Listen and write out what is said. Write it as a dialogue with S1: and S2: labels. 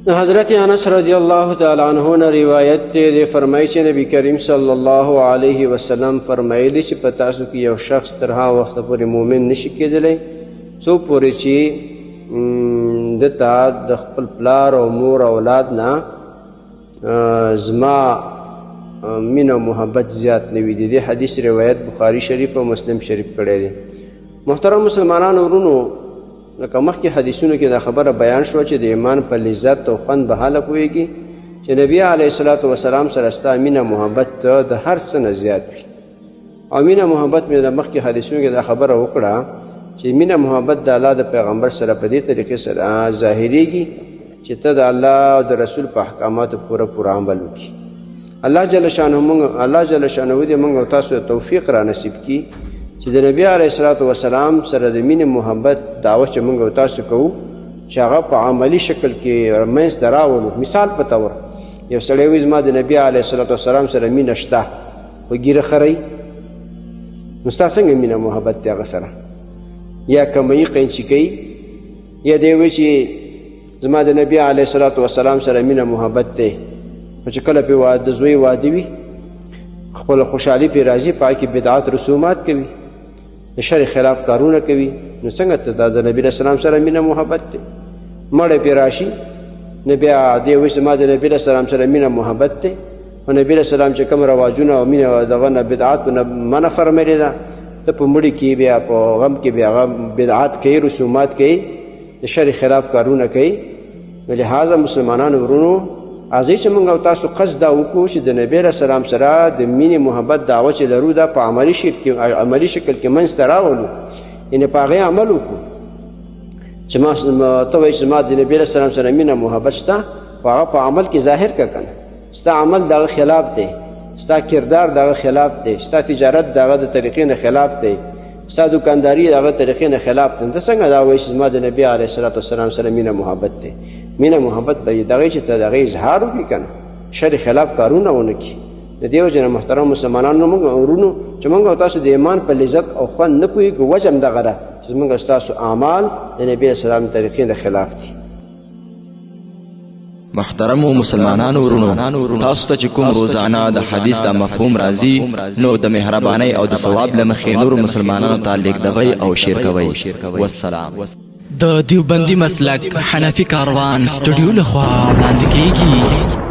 S1: د حضرت انس رضی الله تعالی عنہ نه روایت دی، دی فرمایي چې نبی کریم صلی الله علیه وسلم فرمایلی چې په تاسو کې یو شخص تر هغه وخته پورې مؤمن نشي کېدلی څو پورې چې ده ته د خپل پلار او مور اولاد نه زما مینه او محبت زیات نه وي. د دې حدیث روایت بخاري شریف او مسلم شریف کړی دی. محترم مسلمانانو ورونو، لکه مخکې حدیثونو کې دا خبره بیان شوه چې د ایمان په لذت او خوند به هله پوهېږي چې نبی علیه الصلاة والسلام سره ستا مینه محبت د هر څه نه زیات وي. او مینه محبت مې د مخکې حدیثونو کې دا خبره وکړه چې مینه محبت د الله د پیغمبر سره په دې طریقې سره ظاهرېږي چې ته د الله او د رسول په احکاماتو پوره پوره عمل وکړي. الله جل شانه مونږ، الله جل شانه دې مونږ او تاسو ته توفیق را نصیب کړي چې د نبی علیه الصلاة والسلام سره د مینې محبت دعوه چې مونږ او تاسو کوو چې هغه په عملي شکل کې منځته راولو. مثال په طور یو سړی وایي زما د نبی علیه الصلاة والسلام سره مینه شته خو ږیره خرئ، نو ستا څنګه مینه محبت دی هغه سره؟ یا کموي قینچي کوي، یا دی وایي چې زما د نبی علیه الصلاة والسلام سره مینه محبت دی خو چې کله پې د زوی واده وي خپله خوشحالي پې راځي، په هغه کې بدعت رسومات کوي، د شرع خلاف کارونه کوي، نو څنګه ته دا د نبي علیه السلام سره مینه محبت دی؟ مړی پې راشي نو بیا دی وایي زما د نبي علیه السلام سره مینه محبت دی، خو نبي علیه السلام چې کوم رواجونه او مینه دغه نه بدعت نه منع فرمایلې ده، ته په مړي کې بیا په غم کې بیا هغه بدعت کوي، رسومات کوي، د شرع خلاف کارونه کوي. نو لهذا مسلمانانو ورونو، راځئ چې موږ او تاسو قصد دا وکړو چې د نبی علیه السلام سره د مینې محبت دعوه چې لرو دا په عملي شکل کې عملي شکل کې منځته راولو، یعنې په هغې عمل وکړو چې ما ته وایي چې زما د نبی علیه السلام سره مینه محبت شته، خو هغه په عمل کې ظاهر کړه که نه. ستا عمل د هغه خلاف دی، ستا کردار د هغه خلاف دی، ستا تجارت د هغه د طریقې نه خلاف دی، ستا دکانداري د هغه طریقې نه خلاف دی، ته څنګه دا وایي چې زما د نبي علیه الصلاة والسلام سره مینه محبت دی؟ مینه محبت به یې دغې چې ته د هغې اظهار وکړي که نه، شرع خلاف کارونه ونه کړي. د دې وجې نه محترم مسلمانانو موږ ورونو چې موږ او تاسو د ایمان په لذت او خوند نه پوهېږو، وجه هم دغه ده چې زموږ او ستاسو اعمال د نبي علیه السلام طریقې نه خلاف دي.
S2: محترمو مسلمانانو ورونو، تاسو ته چې کوم روزانه د حدیث دا مفهوم راځي نو د مهربانۍ او د ثواب له مخې نورو مسلمانانو ته لیږدوئ او شیر کوئ. والسلام.
S3: د دیوبندي مسلک حنفي کاروان سټډیو لخوا وړاندې کیږي.